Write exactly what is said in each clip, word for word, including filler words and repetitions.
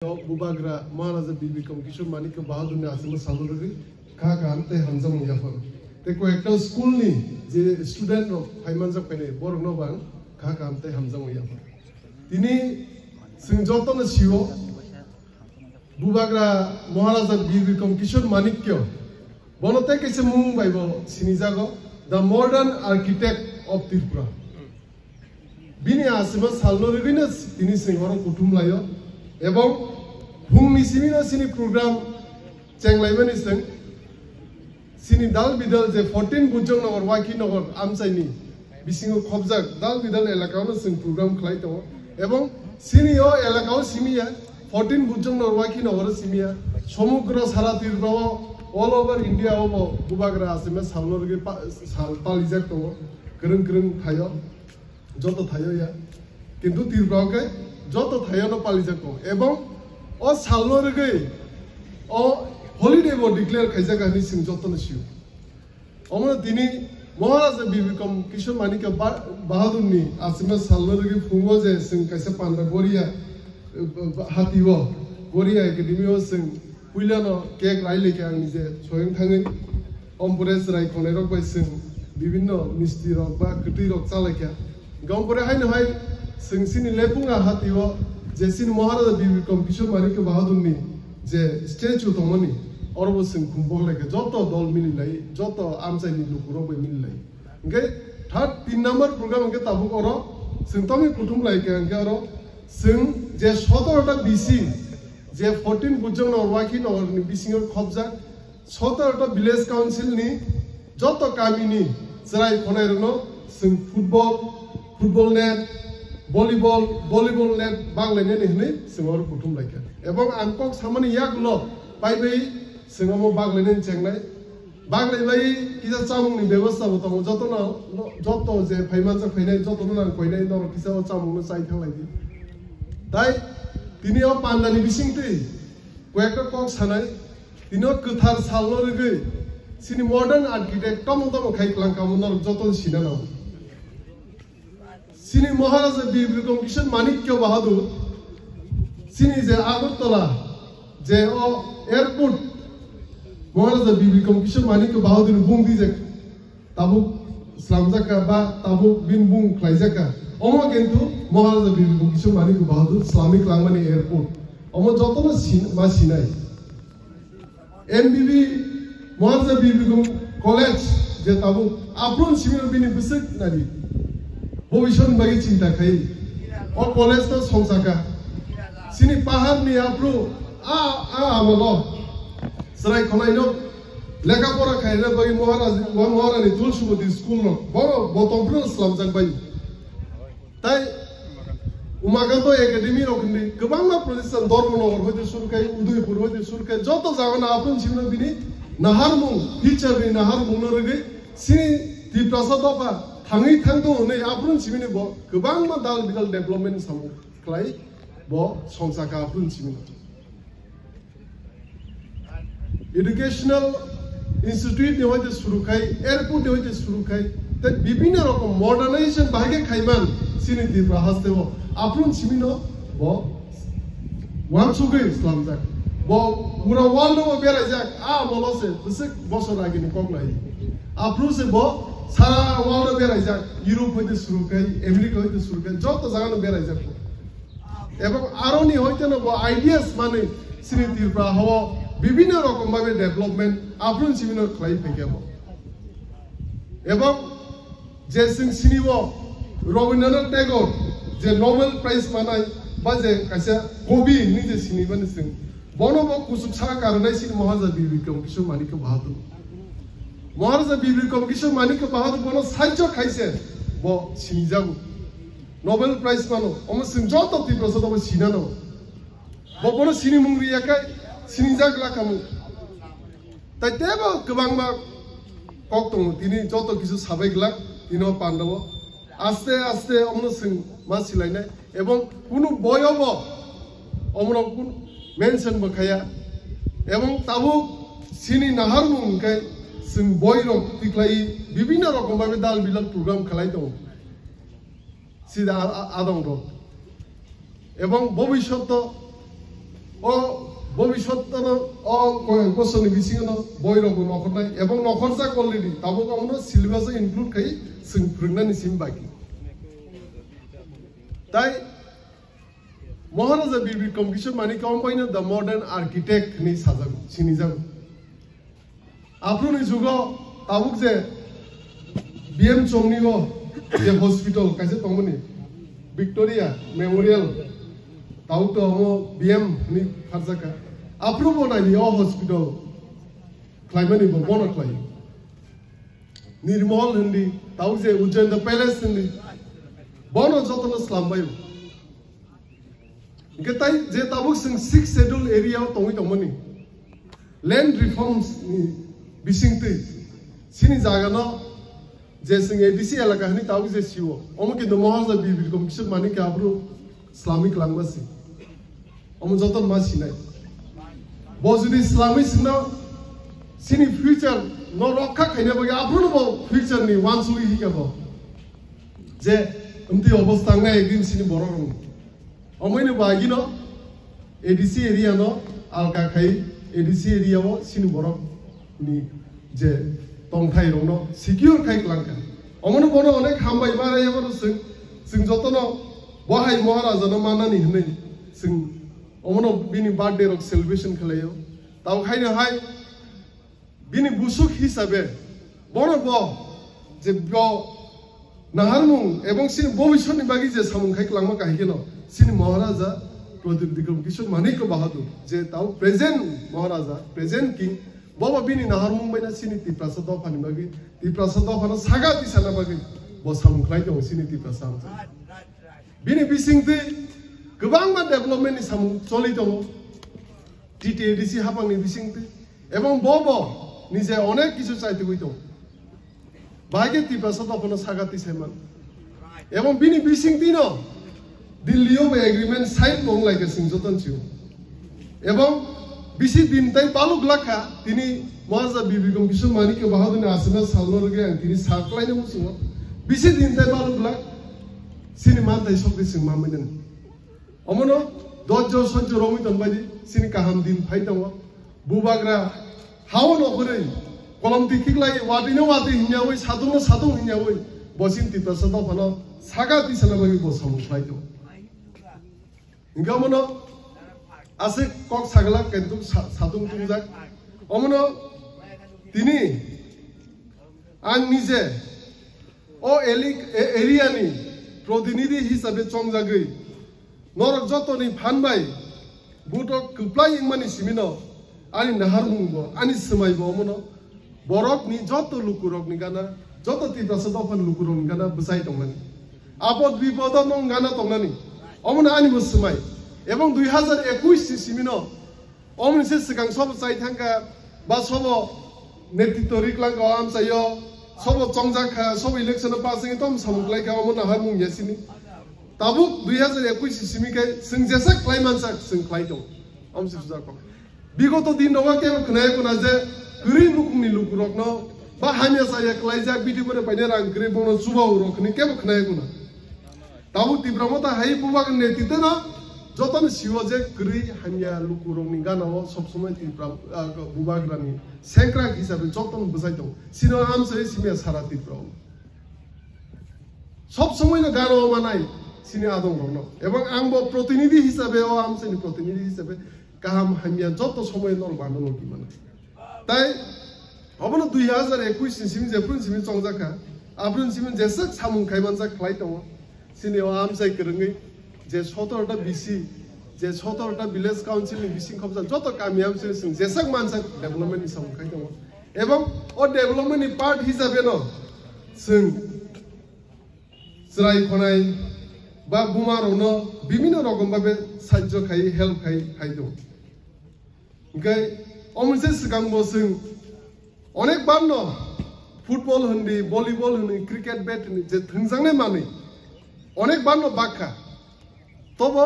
Bubagra Maharaja Bir Bikram Kishore Manikya Bahadurni aswkno salno rwgwi kha kaham tei hamjakmung yapharo. Tei koyekta school ni je student rok phaimanjak phainai borokno bo ang kha kaham tei hamjakmung yapharo. Tini chwng jotono sio Bubagra Maharaja Bir Bikram Kishore Manikya bono tei kaisa mung bai bo sinijago, the modern architect of Tripura. Bini asima salno rwgwino tini chwng oro kuthum laio. Ebong phungni simino chini program chenglaimani chwng chini dal bidal je fourteen Bujong Nagar, Waikhi Nagar amchaini bisingo khobjak dal bidal elakao chwng program khlai tongo. Ebong chini o elakao simiya, fourteen Bujong Nagar, Waikhi Nagar simiya, somugro sara Tripura o, all over India o bo Bubagra asima salno rwgwi pa-, sal palijak tongo, kwrwng kwrwng thaio. Joto thaio ya. Kintu Tripura o khe joto thaio no palijak tongo. Ebong o salno rwgwi o holiday bo declare khaijak hinwi chwng jotono sio. Omo tini Maharaja Bir Bikram Kishore Manikya Ba-, Bahadurni asima salno rwgwi phungo je chwng kaisa panda Goria, eh, hati o, Goria Academy o chwng puilano cake railai khe ang nije soyeng thangwi. Ompore chwrai khonai rok bai chwng bibinno misti rok ba kwtwi rok chalaikha. Hinkhe ompore haino hai chwng chini Lepunga hati o je chini Maharaja Bir Bikram Kishore Manikya Bahadurni je statue tongmani, oro bo chwng khum boklaikha, joto dol mililai, joto amchaini lukurok bai mililai. Hinkhe third, tin number program hinkhe tabuk oro chwng tamni kuthum laikha, hinkhe oro chwng je sotoro ta B C, je fourteen Bujong Nagar, Waikhi Nagar ni bisingo khobjak, sotoro ta village council ni joto kami ni chwrai khonai rokno chwng football, football net, volleyball, volleyball net baglainani hinwi chwng oro kuthum laikha. Ebong ang kok samani yagulo paibai chwng omo baglainani chengnai. Baglai bai kisa chamung ni bebosta bo tongo, joto no, no, joto je phaimanjak phainai, joto no nang koinai, norok kisa o chamung no chai thanglai di. Tai tini o panda ni bising twi koyekta kok sanai, tini o kwthar sal no rwgwi chini modern architect tamo tamo khai kwlang kamo norok joto no sina nango. Chini Maharaja Bir Bikram Kishore Manikya Bahadur, chini je Agartala, je o airport, Maharaja Bir Bikram Kishore Manikya Bahadur ni bung dijak, tabuk slamjak ka ba tabuk bini bung khlaijak ka. Omo kintu Maharaja Bir Bikram Kishore Manikya Bahadur slami klangmani airport. Omo jotono sin-, ma sinai. M B B Maharaja Bir Bikram College je tabuk aphuru ni simi bini bwswk nari bobiswt ni bagwi chinta khai. O college no songchaka. Chini pahar ni aphuru a, a amalo chwrai khonai no lekha pora khaina bagwi Maharaja, Maharani Tulsimati school no boro botong phuru slamjak bai. Tai Umakanto Academy rok hinwi kwbangma protestan Dharmanagar hoite suru khai, Udaipur hoite suru khai, joto jagano aphuru ni simi bini naharmung, teacher ni naharmung no rwgwi chini Tiprasa dopha thangwi thangto hwnwi aphuru ni simi bo kwbangma dal bidal development samung khlai bo songchaka aphuru ni simi. Educational institute ni hoite suru khai, airport ni hoite suru khai, tei bibhinno rokom modernization bahai khe khaiman chini Tripura haste o. Aphuru ni simi no bo wansugwi slamjak. Bo pura world o beraijak, a amolo se bwswk bosor agini kok lai. Aphuru se bo sara world o beraijak, Europe hoite suru khai, America hoite suru khai, joto jaga no beraijak bo. Ebong aroni hoite no bo ideas mani chini Tripura hao bibhinno rokom bhabe development aphuru ni simi no khlai phaikha bo. Ebong je chwng sini bo Rabindranath Tagore je Nobel Prize manai ba je kaisa kobi hinwi je sini mani chwng, bono bo kuchuk sa karwnai chini Maharaja Bir Bikram Kishore Manikya Bahadur. Maharaja Bir Bikram Kishore Manikya Bahadur bono sahajyo khaise bo sinijago. Nobel Prize mano, omo chwng joto Tiprasa no bo sinano. Bo bono sinimung riya khai sinijak glak kamo. Tai tebo kwbangma kok tongo, tini joto kisu sabai glak, tini o pandao. Aste aste omono chwng ma silainai, ebong kunu boyo bo omono kun mention bo khaya. Ebong tabuk chini naharmung hwnkhe chwng boirok tiklai bibhinno rokom bhabe dal bilal program khlai tongo. Sida a-, a-, adong rok. Ebong bobishoto Bobiswat no o koyek bosorni bisingo no boirokbo nokhornai ebong nokhorjak already, tabuk omono syllabus o include khai chwng phwrwngnani simi baki. Tai Maharaja Bir Bikram Kishore Manikya omobaino the modern architect hinwi sajago, sinijago. Aphuruni jugo tabuk je B M Chongni o je hospital kaisa tongmani, Victoria Memorial, tabuk to omo B M hinwi pharjakha. Aphuru bo naidi o hospital khlaimani bo bono khlai. Nirmol hindi, tabuk je Ujjain the Palace hindi, bono jotono slambaio. Hingke tai je tabuk chwng Sixth Schedule area o tongwi tongmani land reforms ni bisingtwi chini jaga no je chwng A D C elaka hinwi tabuk je siwo, omo kintu Maharaja Bir Bikram Kishore Manikya aphuru slamwi kwlangma si. Omo joto ma sinai. Bo jodi slamwi sino chini future no rokha khaina bagwi aphuru bo future ni wansugwi hika bo. Je amtwi obostha wngnai ekdin chini borok rokni. Omoino bagino A D C area no alka khai A D C area o chini borok ni je tongthai rokno secure khai kwlangkha. Omono bono onek hambai ma raya bono chwng, chwng jotono bo hai Maharaja no manani hinwi chwng omono bini birthday rok celebration khlaio. Tamo khaino hai bini busuk hisabe bono bo je bo naharmung ebong chini bobiswatni bagwi je samung khai kwlangma kahai kheno chini Maharaja Pradyut Bikram Kishore Manikya Bahadur je tamo present Maharaja, present king, bobo bini naharmung baina chini Tiprasa dophani bagwi, Tiprasa dophano saga tisana bagwi bo samung khlai tongo chini Tiprasa amchai. Bini bisingtwi kwbangma development ni samung choli tongo. T T A D C hapangni bisingtwi. Ebong bo bo nije onek kisu chaitugwi tongo. Bahai khe Tiprasa dophano saga tisai man. Ebong bini bisingtwi no Delhi o bo agreement sign tong lai khe chwng joto nchio. Ebong bisi din tai baluk lakha tini Maharaja Bir Bikram Kishore Manikya Bahadurni aswkna salno rwgwi ang tini sal klaina muchungo. Bisi din tai baluk lak chini mantai sokdi chwng mamai nang. Omono dojjo sojjo romwi tongbaidi chini kaham din phai tongo. Bubagra hao no hwnwi kolom twi khiklai watwi no watwi hinyawi satung no satung hinyawi bo chini Tiprasa dophano saga tisana bagwi bo samung khlai tongo. Hingke omono aswk kok sagla kentuk sa-, satung tungjak. Omono tini ang nije o eli-, e-, area ni protinidhi hisabe chongjagwi norok jotoni phan bai buto kwplai wngmani simino ani naharmung bo, ani swmai bo omono borokni joto lukurokni gana, joto Tiprasa dophani lukurokni gana bwchai tongmani. Apod bipodo nwng gana tongnani. Omono ani bo swmai. Ebong dui hazar ekuish ni simino, omoni se swkang sobo chai thangkha, ba sobo netritwo riklangkha o amchaio, sobo chongjak kha, sobo election o pass wngwi tamo samung khlai kha, omo naharmung ya sini. Tabuk dui hazar ekuish ni simi khe chwng jesa khlai mansak, chwng khlai tong. Omo se sujak kok. Bigoto din rogo kebo khwnai kuna je kwrwi nukhungni lukurokno ba hamya saya khlaijak, bidi bore paine rang kwrwi bono chuba urok hwnwi kebo khwnai kuna. Tabuk Tipra Motha hai bubagra ni netritwno jotoni siwo je kwrwi hamya lukurokni ganao sob somoi Tipra, ah, bubagrani sengkrak hisabe jotoni bwchai tongo. Sino amsai simya sara Tipra o. Sob somoi no ganao manai sini adong rokno. Ebong ang bo protinidhi hisabe, o amsai ni protinidhi hisabe kaham hamya joto somoi no bano logi mano. Tai obono dui hazar ekuish ni simi jephru ni simi chongjak kha, aphru ni simi jeswk samung khai manjak khlai tongo. Sini o amchai kwrwngwi je sotoro ta B C, je sotoro ta village council ni bising khobjak joto kami amchai sing jeswk manjak development ni samung khai tongo. Ebong o development ni part hisabe no chwng chwrai khonai ba buma rokno bibhinno rokom babe sajjo khai, help khai, khai tongo. Hingke omo se swkang bo chwng onek bar no football hindi, volleyball hindi, cricket bat hindi je thwngjaknai manwi onek bar no bakha. Tobo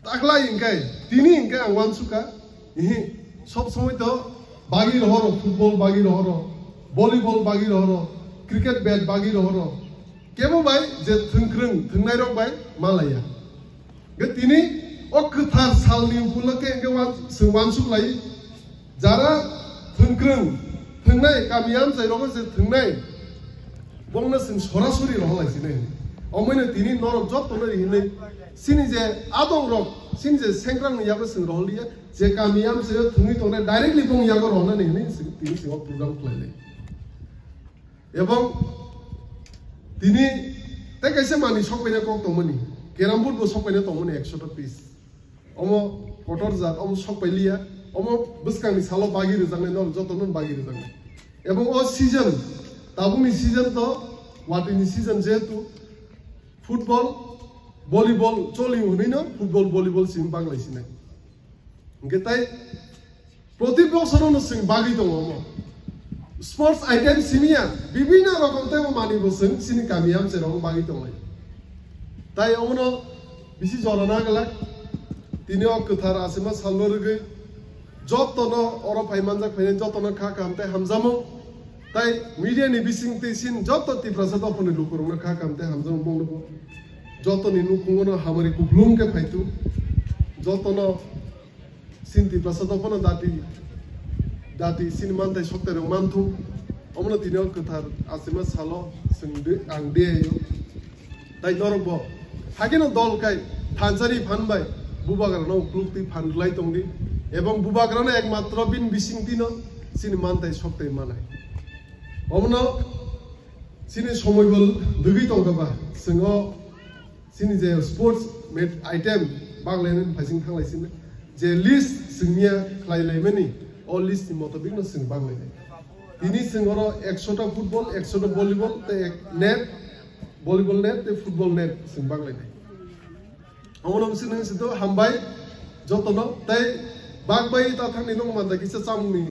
takhlai hingke tini hingke ang wansukha, ihi, sob somoi to bagi rohoro, football bagi rohoro, volleyball bagi rohoro, cricket bat bagi rohoro, kebo bai je thwngkwrwng thwngnairok bai malaiya. Hingke tini O kwthar salni upulokhe hwnkhe wan-, chwng wansuk lai, jara thwngkwrwng, thwngnai, kami amchai rogo se thwngnai, bongno chwng sorasori rohorlai sinai. Omoino tini norok jotono ri hinwi, chini je adong rok, chini je sengkrang ni yago chwng rohorliya, je kami amchaio thwngwi tongnai directly bong yago rohornani hinwi chwng tini chwng o program khlailai. Ebong tini tei kaisa manwi sokbaina kok tongmani, carrom board bo sokbaina tongmani ekshota piece. Omo kotor jat, omo sokbailiya, omo bwskangni salo bagi rwjaknai, norok jotono bagi rwjaknai. Ebong o season, tabukni season to, watini season jehetu football, volleyball choli hwnwino football, volleyball simi baglai sinai. Hwnkhe tai proti bosorono chwng bagwi tongo omo. Sports item simiya, bibinno rokom tei manwi bo chwng chini kami amchai rogo bagwi tonglai. Tai omono bisi jora naglak, tini o kwthar achima salno rwgwi jotono oro phai manjak phainai jotono kha kaham tei hamjamung. Tai media ni bising twi sin joto Tiprasa dophani lukurokno kha kaham tei hamjamung bongno bo. Jotoni nukhungono hamari kuplung khe phaitu. Jotono sin Tiprasa dophano dati, dati sin mantai soktai rok manthung. Omono tini o kwthar achima salo chwng de, ang de ayo. Tai norok bo hakhe no dol kai thansari phan bai bubagra no ukluk twi phan glai tongdi. Ebong bubagra no ekmatro bin bising tino chini mantai soktai manai. Omono chini somoi bol dugwi tongkha ba, chwng o chini je sports met item baglainani phaising thanglai sini je list chwngya khlai laimani, o list ni motabik no chwng baglainai. Tini chwng oro ekshota football, ekshota volleyball tei ek net, volleyball net tei football net chwng baglainai. Omono wngsi nang sinto hambai jotono tei bak bai ta thangni nung manda kisa chamungni